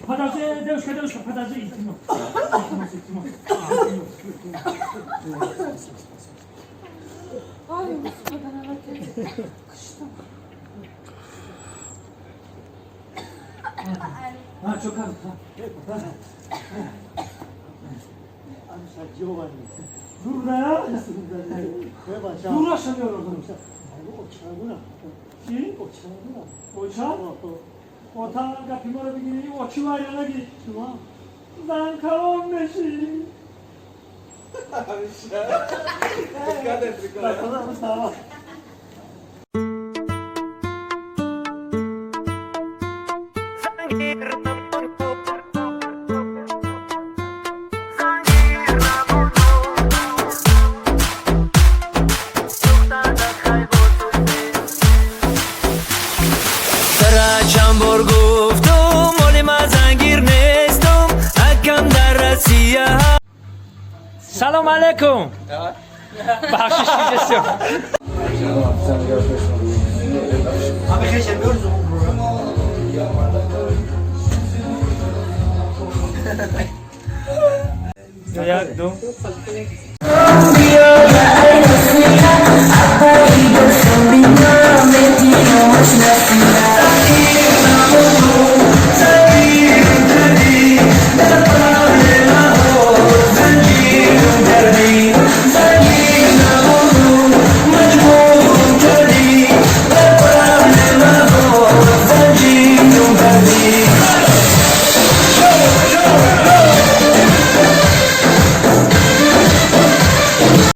Подожди, девушка, девушка, подожди, илтимос. Илтимос, илтимос. Илтимос. Ай, господи, что? А, что как? Dur be. Dur aşamıyorum. Чи? Оча? Ота гапи моро бигирӣ, очи вайрона ги. Зан калон мешӣ. Тара чанд бор гуфтум, оли ман зангир нестум, акам дар Россия. Салом алейкум. Бахшиш бисёр. Як, ду.